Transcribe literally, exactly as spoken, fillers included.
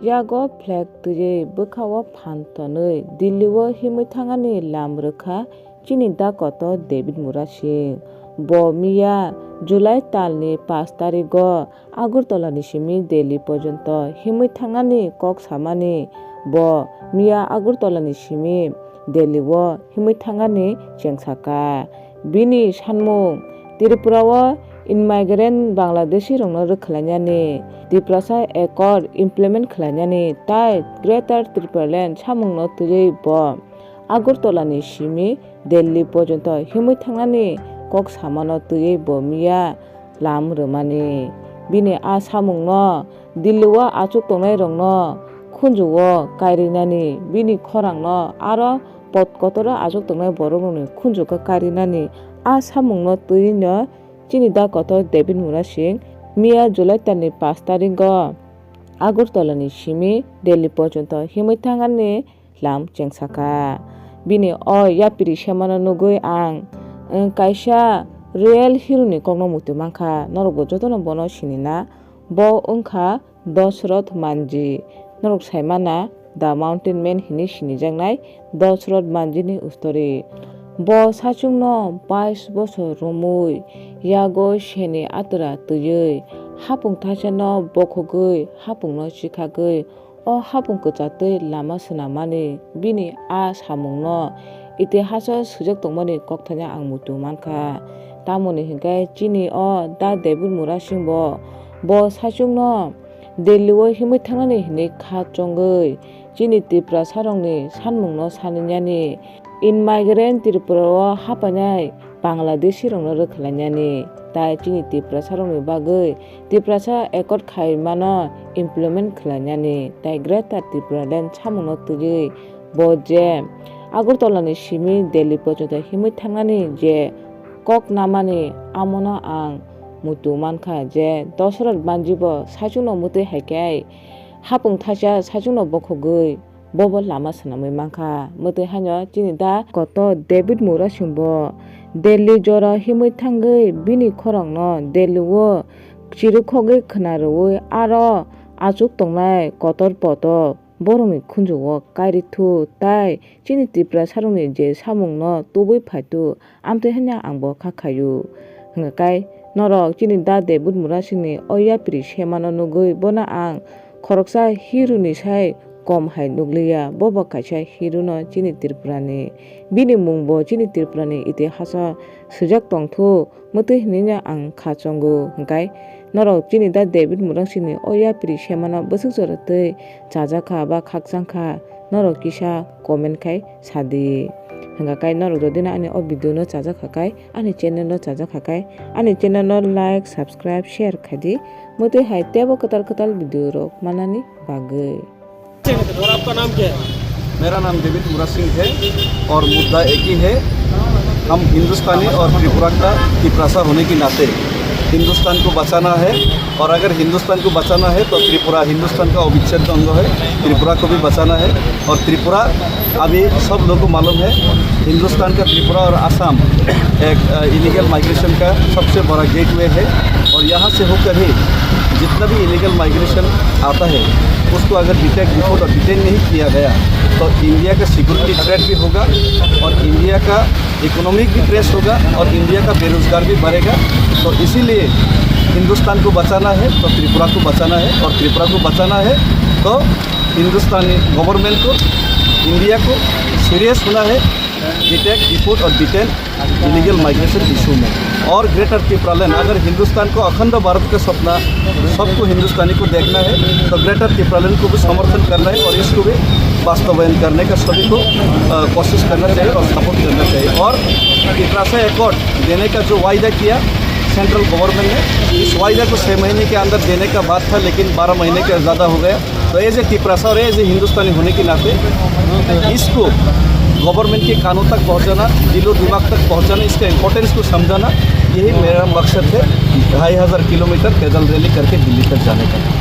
Yago flag twiwi bwkhao phan tonwi Delhi o himwi thangani lam rwkha chini da kotor David Murasing. Bo miya July talni pash tarigo Agartala ni simi Delhi porjonto himwi thangnani kok samani bo miya Agartala ni simi Delhi o himwi thangnani chengsaka. Bini sanmung, Tripura o immigrant Bangladeshi rokno rwkhlainani, Tiprasa Accord implement khlainani tai Greater Tipraland samungno twiwi bo Agartala ni simi Delhi porjonto himwi thangnani kok samano twiwi bo miya lam rwmani. Bini a samungno Delhi o achuk tongnai rokno khunju o kairinani, bini khorangno aro pot kotor o achuk tongnai borok rokni khunju o kairinani a samungno twiwi no chini da kotor David Murasing miya July talni pash tarigo Agartala ni simi Delhi porjonto himwi thangani lam chengsaka. Bini o yapri semano nugwi ang, eh, kaisa real hero ni kokno muitu mankha. Norokbo jotono bono sinina. Bo wngkha Dashrath Manjhi. Norok saimana The Mountain Man hinwi sinijaknai Dashrath Manjhi ni story. Bo saichungno bais bosor romwi, yago seni atura twiwi, hapung thaisano bokhogwi, hapungno chikhagwi, o hapung kwchatwi lama swnammani bini a samungno itihaso swijak tongmani kokthaino ang muitu mankha. Tamoni hinkhe chini o da David Murasing bo, bo saichungno Delhi o himwi thangnani hinwi kha chongwi chini Tiprasarokni sanmungno saninani immigrant Tripura o hapainai Bangladeshi rokno rwkhlainani, tai chini Tiprasa rokni bagwi Tiprasa Accord khaimano implement khlainani, tai Greater Tipraland samungno twiwi bo je Agartala ni simi Delhi porjonto himwi thangnani je kok namani amono ang muitu mankha je Dashrath Manjhi bo saichungno mwtwi hai khe hapung thaisa saichungno bokhogwi bobo lama swnamwi mankha. Mwtwi haino chini da kotor David Murasing bo Delhi jora himwi thangwi bini khorangno Delhi o chirikhogwi khna rwui aro achuk tongnai kotor poto borokni khunju o kairi thu tai chini Tiprasarokni je samungno tubui phai thu. Amtwi hwnwi ang bo kha khaio. Hwnka khe norok chini da David Murasingni o yapri semano nugwi bono ang khoroksa hero ni sai kom hai nukliya. Bo bo kaisa hero no chini Tripura ni. Bini mung bo chini Tripura ni itihaso swijak tongthu. Mwtwi hwnwi no ang kha chongo. Hwnka khe norok chini da David Murasingni o yapri semano bwswk jora twi chajakha ba khakchangkha norok kisa comment khai sadi. Hwnka khe norok jodi no ani o video no chajakha khe, ani channel no chajakha khe, ani channel no like, subscribe, share khai di. Mwtwi hai teibo kwtal kwtal video rok manani bagwi. और आपका नाम क्या है? मेरा नाम डेविड मुरासिंह है और मुद्दा एक ही है, हम हिंदुस्तानी और त्रिपुरा का तिपरासा होने के नाते हिंदुस्तान को बचाना है। और अगर हिंदुस्तान को बचाना है तो त्रिपुरा हिंदुस्तान का अविच्छेद्य अंग है, त्रिपुरा को भी बचाना है। और त्रिपुरा, अभी सब लोग को मालूम है, हिंदुस्तान का त्रिपुरा और आसाम एक, अ, इलीगल माइग्रेशन का सबसे बड़ा गेटवे है। और यहाँ से होकर ही जितना भी इलीगल माइग्रेशन आता है, उसको अगर डिटेक्ट, डिपोर्ट और डिटेन नहीं किया गया तो इंडिया का सिक्योरिटी थ्रेट भी होगा और इंडिया का इकोनॉमिक भी क्रेश होगा और इंडिया का बेरोजगार भी बढ़ेगा। तो इसीलिए हिंदुस्तान को बचाना है तो त्रिपुरा को बचाना है, और त्रिपुरा को बचाना है तो हिंदुस्तानी गवर्नमेंट को, इंडिया को सीरियस होना है डिटेक्ट, डिपोर्ट और डिटेन इलीगल माइग्रेशन इशू में। और ग्रेटर तिपरालैंड, अगर हिंदुस्तान को अखंड भारत का सपना सबको हिंदुस्तानी को देखना है तो ग्रेटर तिपरालैंड को भी समर्थन करना है और इसको भी वास्तवायन करने का सभी को, अ, कोशिश करना चाहिए और सपोर्ट करना चाहिए। और तिपरासा एकॉर्ड देने का जो वायदा किया सेंट्रल गवर्नमेंट ने, इस वायदा को छः महीने के अंदर देने का बात था, लेकिन बारह महीने का ज़्यादा हो गया। तो एज ए तिपरासा और एज ए हिंदुस्तानी होने के नाते इसको गवर्नमेंट के कानों तक पहुंचाना, दिलो दिमाग तक पहुंचाना, इसका इम्पोर्टेंस को समझाना, यही मेरा मकसद है ढाई हज़ार किलोमीटर पैदल रैली करके दिल्ली तक जाने का।